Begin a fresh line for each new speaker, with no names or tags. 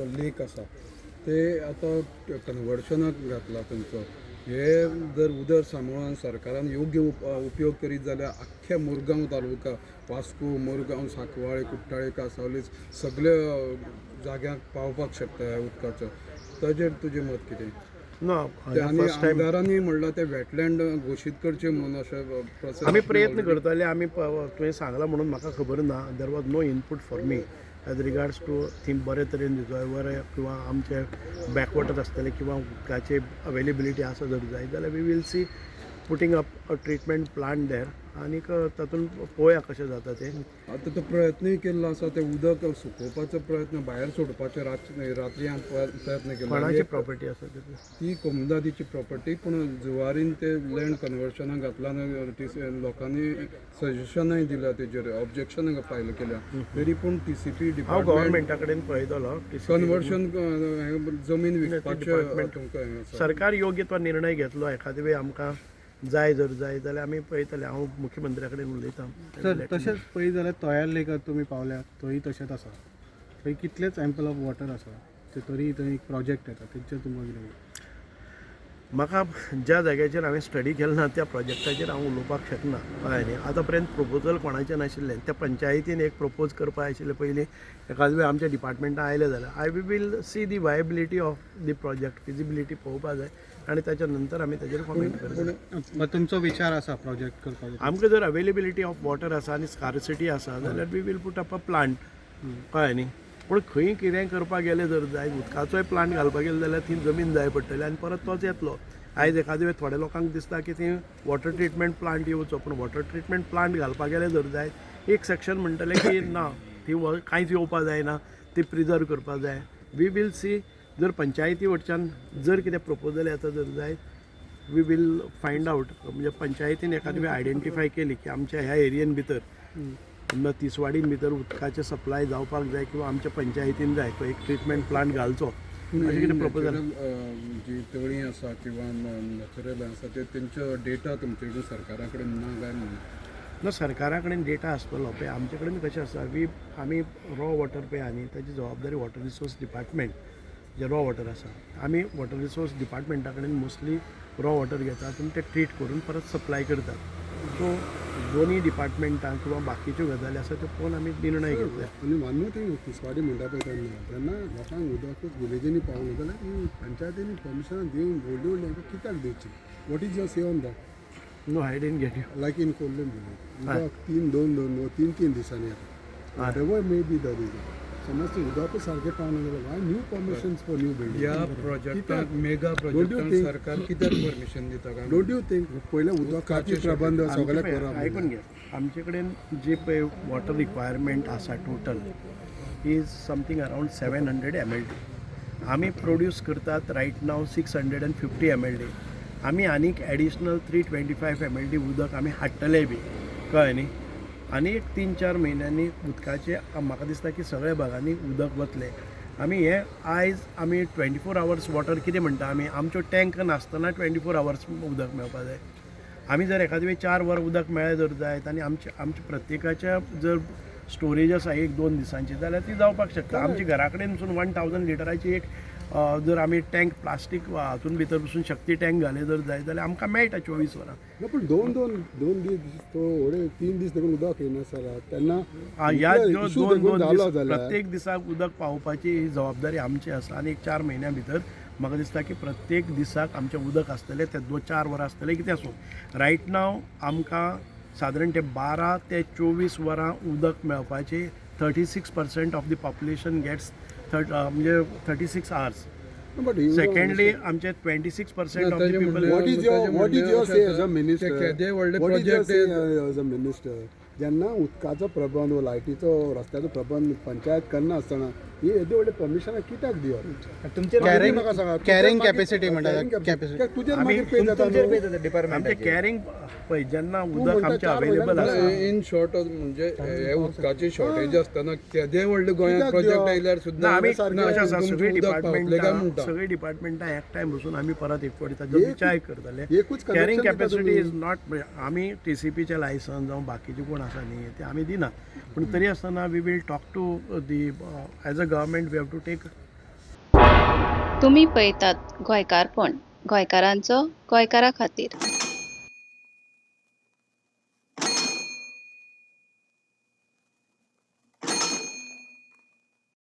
जो लेक आसा ते आतां कन्वर्शनाक घातला थंयचो. हे जर उदक सांबाळून सरकारान योग्य उपयोग करीत जाल्यार आख्ख्या मुरगांव तालुका, वास्को, मुरगांव, सांकवाळे, कुट्टाळे, कांसावले सगल्या जाग्यांक पावपाक शकता ह्या उदकाचो. ताजेर तुजें मत कितें?
ना.
ते आनी
फर्स्ट टायम
आमदारांनी म्हणलां ते वेटलँड घोशीत करचें म्हणून अशें process.
आमी प्रयत्न करतले. आमी तुवें सांगलां म्हणून म्हाका खबर ना. There was no input for me as regards to थंय बरे तरेन रिजर्वर किंवा आमचे बॅकवॉटर आसतले किंवा उदकाचे अवेलेबिलिटी आसा जर जाय जाल्यार we will see putting up a treatment plant there आनीक तातूंत पळोवया कशें जाता तें.
आतां तो प्रयत्नूय केल्लो आसा, ते उदक सुकोवपाचो प्रयत्न, भायर सोडपाचो रात्री प्रयत्न केलो.
कोणाची प्रॉपर्टी आसा तितली?
ती कोमुनिदादीची प्रॉपर्टी, पूण जुवारीन ते लँड कन्वर्शनाक घातला आनी लोकांनी सजेशनय दिला, तेजेर ऑब्जेक्शन फायल केल्या, तरी पूण टीसीपी
हांव
डिपार्टमेंट
गव्हर्मेंटा कडेन पळयतलो.
कन्वर्शन जमीन विकपाचें
department.
तुमकां हें आसा.
सरकार योग्य तो निर्णय घेतलो. एखादे वेळी आमकां जाय जर जाय जाल्यार आमी पळयतले. हांव मुख्यमंत्र्या कडेन उलयतां.
सर, तशेंच पळयत जाल्यार तोयार लेकात तुमी पावल्यात, थंय तशेंच आसा. थंय कितलेच एम्पल ऑफ वॉटर आसा ते, तरी थंय एक प्रोजेक्ट येता. तेंचेर तुमकां कितें म्हणणें?
म्हाका ज्या जाग्याचेर हांवें स्टडी केला ना त्या प्रोजेक्टाचेर हांव उलोवपाक शकना, कळ्ळें न्ही? आतां पर्यंत प्रपोजल कोणाचें नाशिल्लें. त्या पंचायतीन एक प्रपोज करपा आशिल्लें पयलीं. एखाद वेळ आमच्या डिपार्टमेंटान आयलें जाल्यार I we will see the viability of the project, feasibility पळोवपा जाय आनी ताच्या नंतर आमी ताजेर कॉमेंट करतले.
मग तुमचो विचार आसा प्रोजेक्ट करपाचो?
आमकां जर अवेलेबिलिटी ऑफ वॉटर आसा आनी स्कारसिटी आसा जाल्यार we will put up a plant, कळ्ळें न्ही? पूण खंय कितेंय करपाक गेलें जर जाय, उदकाचोय प्लांट घालपाक गेलें जाल्यार थंय जमीन जाय पडटली आनी परत तोच येतलो. आयज एखादे वेळ थोड्या लोकांक दिसता की थंय वॉटर ट्रिटमेंट प्लांट येवचो, पूण वॉटर ट्रिटमेंट प्लांट घालपाक गेलें जर जाय, एक सेक्शन म्हणटलें की ना, ती कांयच येवपा जायना, ती प्रिजर्व करपा जाय. We will see. जर पंचायती वटच्यान जर कितें प्रपोजल येता जर जाय, we will find out. म्हणजे पंचायतीन एखादी वेळ आयडेंटिफाय केली की आमच्या ह्या एरियेन भितर, समजा तिसवाडीन भितर उदकाचें सप्लाय जावपाक जाय किंवा आमच्या पंचायतीन जाय तो एक ट्रिटमेंट प्लांट घालचो, अशें कितें प्रपोजल.
नॅचरल जी तळी आसा किंवा नॅचरल आसा ते तेंचो डेटा तुमचे कडेन, सरकारा कडेन ना काय म्हणून?
ना, सरकारा कडेन डेटा आसतलो. पळय, आमचे कडेन कशें आसा, आमी रॉ वॉटर पळय आनी ताची जबाबदारी वॉटर रिसोर्स डिपार्टमेंट. जे रॉ वॉटर आसा, आमी वॉटर रिसोर्स डिपार्टमेंटा कडेन मोस्टली रॉ वॉटर घेतात आनी ते ट्रीट करून परत सप्लाय करतात. सो दोनूय डिपार्टमेंटां किंवा बाकीच्यो गजाली आसा त्यो पळोवन आमी निर्णय घेतले.
आनी वन मोर थिंग, तिसवाडी म्हणटा पळय तेन्ना, जेन्ना लोकांक उदकूच विलेजींनी पावना जाल्यार ही पंचायतींनी परमिशनां दिवन व्हडली व्हडली हांकां कित्याक दिवची? What is your say on that?
No, I didn't get you.
Like in Colem village, उदक तीन दोन दोन दोन तीन तीन दिसांनी येता. Whatever may be the reason, समज ते उदकूच सारकें पावना जाल्यार why new permissions for new building?
ह्या प्रोजेक्टाक, मेगा
Don't you
प्रोजेक्टाक
think-
सरकार कित्याक परमिशन दिता काय?
Don't you think पयलें उदकाचे प्रबंध सगळे करप?
आयकून घे, आमचे कडेन जे पळय वॉटर रिक्वायरमेंट आसा, total is something around 700 MLD. आमी प्रोड्यूस करतात right now 650 MLD. आमी आनीक एडिशनल 325 MLD उदक आमी हाडटले बी, कळ्ळें न्ही? आनी एक 3-4 म्हयन्यांनी उदकाचें म्हाका दिसता की सगळ्या भागांनी उदक वतलें. आमी हे आयज आमी 24 आवर्स वॉटर कितें म्हणटा आमी, आमच्यो टँक नासतना 24 आवर्स उदक मेळपा जाय. आमी जर एखादे वेळी 4 वरां उदक मेळ्ळें जर जायत आनी आमचे प्रत्येकाच्या जर स्टोरेज आसा एक दोन दिसांची जाल्यार ती जावपाक शकता. आमच्या घरा कडेन पसून 1000 लिटराची एक जर आमी टँक प्लास्टीक हातून भितर पसून शक्ती टँक घाले जर जाय जाल्यार आमकां मेळटा 24 वरां.
ना, पण दोन दोन दोन दीस थोडे 3 दीस देखून उदक येना जाल्यार तेन्ना
ह्या
इतलो
ज्यो
issue
दोन
देखून
दोन
जालो
दीस
जाल्यार
प्रत्येक दिसाक उदक पावोवपाची ही जबाबदारी आमची आसा आनी एक 4 म्हयन्या भितर म्हाका दिसता की प्रत्येक दिसाक आमचें उदक आसतलें, ते दोन 4 वरां आसतलें, कितें आसूं. रायट नाव आमकां सादारण ते 12 ते 24 वरां उदक मेळपाची 36% of the population gets म्हणजे 36 hours.
But you
secondly, आमचे 26% of the people
What is your say as a minister?
केदे व्हडले
What is your
project
say as a minister? जेन्ना उदकाचो प्रबंध वा लायटीचो, रस्त्याचो प्रबंध पंचायत करना आसतना ही येदी व्हडली परमिशनां कित्याक दिवप?
तुमचेर
Carrying-
म्हाका सांगा,
carrying
तुजेर
capacity
मागीर
म्हणटा,
carrying capacity.
capacity.
कित्याक तुजेर
आमी-
मागीर पे जाता
तुमचेर
न्हू.
पे जाता.
आमचे
डिपार्टमेंटाचेर.
कॅरिंग पळय, जेन्ना उदक
म्हणटा
आमचें
4
अवेलेबल
म्हयन्यान
आसा.
इन शॉर्ट, म्हणजे हे उदकाची शॉर्टेज आसतना केदे व्हडले गोंयांत
कित्याक
प्रोजेक्ट
दिवप?
आयल्यार
ना,
सुद्दां
आमी
सारकें
कशें आसा,
तुमचें
सगळीं
उदक पावतलें काय
डिपार्टमेंटां
म्हणटा?
सगळीं डिपार्टमेंटां एकठांय बसून आमी परत एक फावटी ताजो विचार करतले.
एकूच connection
carrying
दिता
कॅपॅसिटी
तुमी.
Is not, आमी टीसीपीचें लायसन्स जावं बाकीचे कोण आसा न्ही ते आमी दिनात, पूण तरी आसतना we will talk to the, as a government we have to take
तुमी पळयतात गोंयकारपण, गोंयकारांचो गोंयकारा खातीर.